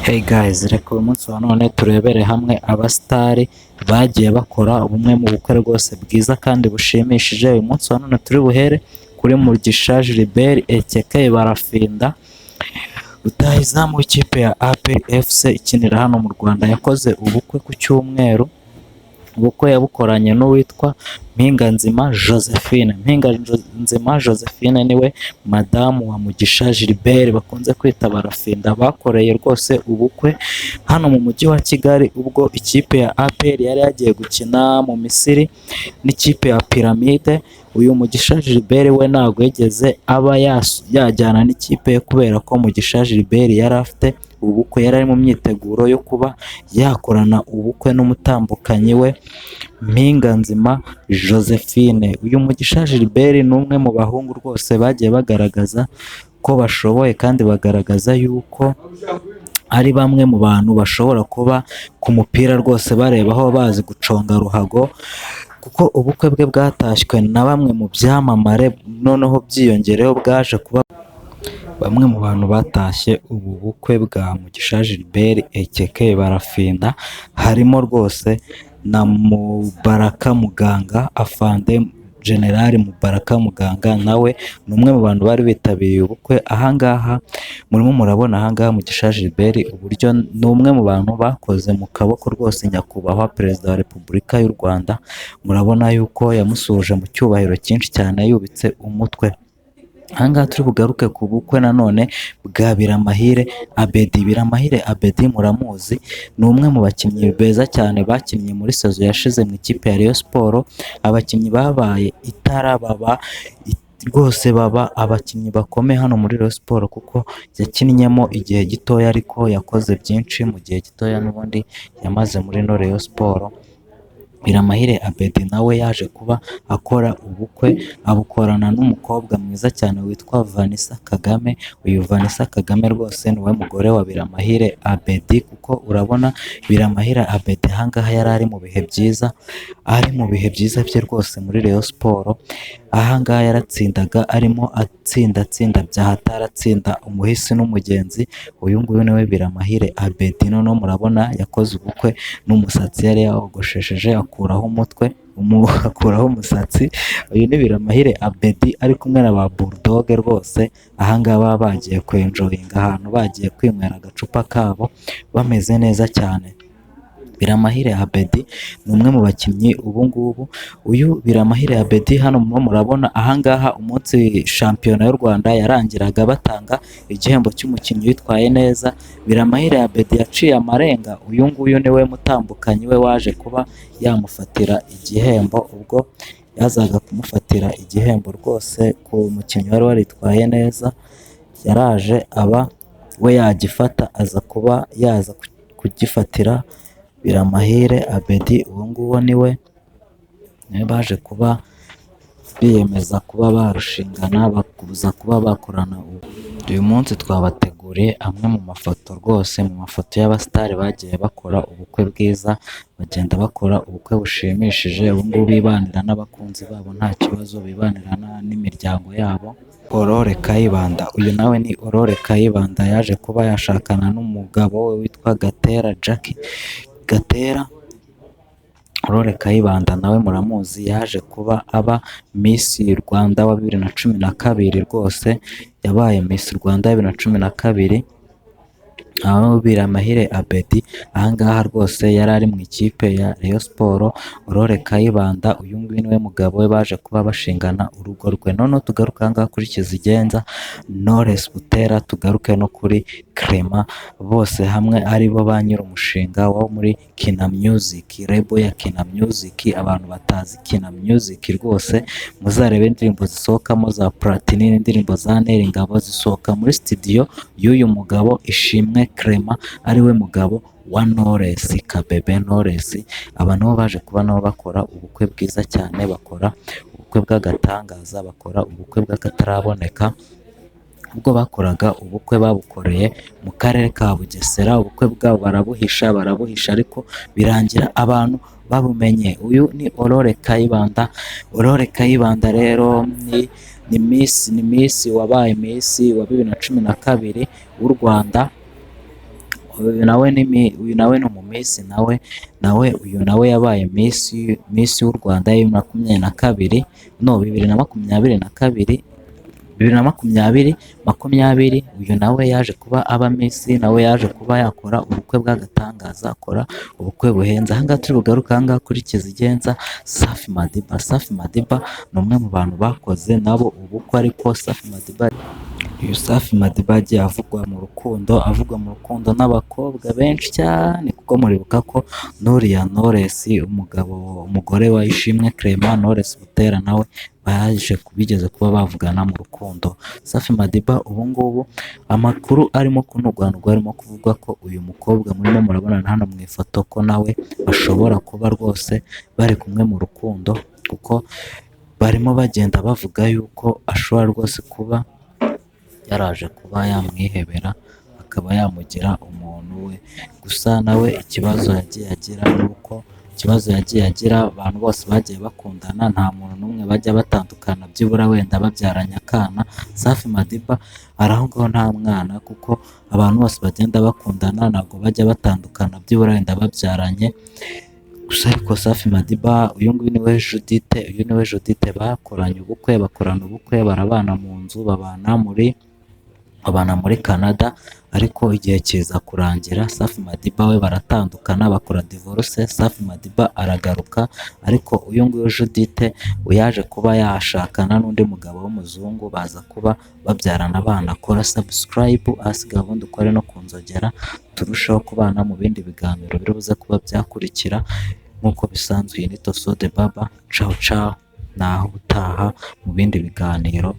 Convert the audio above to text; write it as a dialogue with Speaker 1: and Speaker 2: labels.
Speaker 1: Hey guys, reka uyu munsi wa none turebere hamwe abasitari bagiye bakora bumwe mu bukwe rwose bwiza kandi bushimishije. Uyu munsi wa none turi buhere kuri Mugisha Gilbert aka Barafinda, rutahizamu w'ikipe ya APR FC ikinira hano mu Rwanda. Yakoze ubukwe ku cyumweru, ubukwe yabukoranye n'uwitwa Mpinganzima Josephine. Mpinganzima Josephine niwe madamu wa Mugisha Gilbert bakunze kwita Barafinda. Bakoreye rwose ubukwe hano mu mujyi wa Kigali ubwo ikipe ya APR yari yagiye gukina mu Misiri n'ikipe ya Pyramide. Uyu Mugisha Gilbert we ntabwo yigeze aba yajyana n'ikipe ye kubera ko Mugisha Gilbert yari afite ubukwe, yari ari mu myiteguro yo kuba yakorana ubukwe n'umutambukanyi we Mpinganzima Josephine. Uyu Mugisha Gilbert ni umwe mu bahungu rwose bagiye bagaragaza ko bashoboye kandi bagaragaza yuko ari bamwe mu bantu bashobora kuba ku mupira rwose barebaho, bazi guconga ruhago, kuko ubukwe bwe bwatashywe na bamwe mu byamamare, noneho byiyongereyeho bwaje kuba bamwe mu bantu batashye ubu bukwe bwa Mugisha Gilbert aka Barafinda, harimo rwose na Mubaraka Muganga, Afande General Mubaraka Muganga, nawe ni umwe mu bantu bari bitabiriye ubukwe. Ahangaha murimo murabona ahangaha Mugisha Gilbert uburyo ni umwe mu bantu bakoze mu kaboko rwose nyakubahwa Perezida wa Repubulika y'u Rwanda. Murabona yuko yamusuhuje mu cyubahiro cyinshi cyane yubitse umutwe. Ahangaha turi bugaruke ku bukwe nanone bwa Biramahire Abeddy. Biramahire Abeddy muramuzi, ni umwe mu bakinnyi beza cyane bakinnye muri saison yashize mu ikipe ya Rayon Sports, abakinnyi babaye itara, baba rwose baba abakinnyi bakomeye hano muri Rayon Sports, kuko yakinnyemo igihe gitoya ariko yakoze byinshi mu gihe gitoya n'ubundi yamaze muri ino Rayon Sports. Biramahire Abeddy nawe yaje kuba akora ubukwe, abukorana n'umukobwa mwiza cyane witwa Vanessa Kagame. Uyu Vanessa Kagame rwose ni we mugore wa Biramahire Abeddy, kuko urabona Biramahire Abeddy ahangaha yari ari mu bihe byiza, ari mu bihe byiza bye rwose muri Rayon Sports. Ahangaha yaratsindaga, arimo atsinda atsinda bya hatari, atsinda umuhisi n'umugenzi. Uyu nguyu niwe Biramahire Abeddy. Noneho murabona yakoze ubukwe n'umusatsi yari yawogoshesheje, akuraho umutwe, akuraho umusatsi. Uyu ni Biramahire Abeddy ari kumwe na ba Bulldog rwose. Ahangaha baba bagiye kwenjoyinga ahantu, bagiye kwinywera agacupa kabo bameze neza cyane. Biramahire Abeddy ni umwe mu bakinnyi ubu ngubu. Uyu Biramahire Abeddy hano murimo murabona ahangaha umunsi shampiyona y'u Rwanda yarangiraga batanga igihembo cy'umukinnyi witwaye neza, Biramahire Abeddy yaciye amarenga. Uyu nguyu niwe mutambukanyi we waje kuba yamufatira igihembo, ubwo yazaga kumufatira igihembo rwose ku mukinnyi wari waritwaye neza, yaraje aba we yagifata, aza kuba yaza kugifatira Biramahire Abeddy. Uwo nguwo niwe baje kuba biyemeza kuba barushingana, bakuza kuba bakorana. Uyu munsi twabateguriye amwe mu mafoto rwose, mu mafoto y'abasitari bagiye bakora ubukwe bwiza, bagenda bakora ubukwe bushimishije, ubu ngubu bibanira n'abakunzi babo nta kibazo, bibanira n'imiryango yabo. Aurore Kayibanda, uyu nawe ni Aurore Kayibanda, yaje kuba yashakana n'umugabo we witwa Gatera Jack Gatera. Aurore Kayibanda nawe muramuzi, yaje kuba aba Miss Rwanda wa 2012 rwose, yabaye Miss Rwanda wa 2012. Aho Biramahire Abeddy ahangaha rwose yari ari mu ikipe ya Rayon Sports. Aurore Kayibanda uyu nguyu niwe mugabo we baje kuba bashingana urugo rwe. Noneho tugaruke ahangaha kuri Kizigenza Knowless Butera, tugaruke no kuri Clement, bose hamwe ari bo ba nyir'umushinga wo muri Kina Music, label ya Kina Music. Abantu batazi Kina Music rwose muzarebe indirimbo zisohokamo za Platini n'indirimbo za Nel Ngabo zisohoka muri studio y'uyu mugabo Ishimwe Clement, ariwe mugabo wa Knowless Kabebe Knowless. Aba nabo baje kuba nabo bakora ubukwe bwiza cyane, bakora ubukwe bw'agatangaza, bakora ubukwe bw'akataraboneka. Ubwo bakoraga ubukwe babukoreye mu karere ka Bugesera, ubukwe bwabo barabuhisha barabuhisha, ariko birangira abantu babumenye. Uyu ni Aurore Kayibanda. Aurore Kayibanda rero ni Miss wabaye Miss wa 2012 w'u Rwanda. Uyu nawe ni uyu nawe ni umumiss, nawe uyu nawe yabaye Miss w'u Rwanda ya 2022, no 2022, 2020 20. Uyu nawe yaje kuba aba Miss, nawe yaje kuba yakora ubukwe bw'agatangaza, akora ubukwe buhenze. Ahangaha turi bugaruke ahangaha kuri kizigenza Safi Madiba. Safi Madiba ni umwe mu bantu bakoze nabo ubukwe, ariko Safi Madiba, uyu Safi Madiba yagiye avugwa mu rukundo n'abakobwa benshi cyane, kuko muribuka ko n'uriya Knowless, umugabo, umugore wa Ishimwe Clement, Knowless Butera, nawe baje bigeze kuba bavugana mu rukundo. Safi Madiba ubu ngubu amakuru arimo kunugwanugwa, arimo kuvuga ko uyu mukobwa murimo murabonana hano mu ifoto ko nawe bashobora kuba rwose bari kumwe mu rukundo, kuko barimo bagenda bavuga yuko ashobora rwose kuba yaraje kuba yamwihebera akaba yamugira umuntu we. Gusa nawe ikibazo yagiye agira ni uko ikibazo yagiye agira, abantu bose bagiye bakundana nta muntu n'umwe bajya batandukana byibura wenda babyaranye akana. Safi Madiba ari aho ngaho nta mwana, kuko abantu bose bagenda bakundana ntabwo bajya batandukana byibura wenda babyaranye. Gusa ariko Safi Madiba uyu nguyu niwe Judithe, uyu niwe Judithe bakoranye ubukwe, bakorana ubukwe, barabana mu nzu, babana muri Canada, ariko igihe kiza kurangira Safi Madiba we baratandukana, bakora divorce. Safi Madiba aragaruka, ariko uyu nguyu Judithe yaje kuba yashakana n'undi mugabo w'umuzungu, baza kuba babyarana abana. Kora subscribe ahasigaye ubundi ukore no ku nzogera, turusheho kubana mu bindi biganiro biri buze kuba byakurikira nk'uko bisanzwe. Iyi ni Toso de Baba, ciao ciao, naho ubutaha mu bindi biganiro.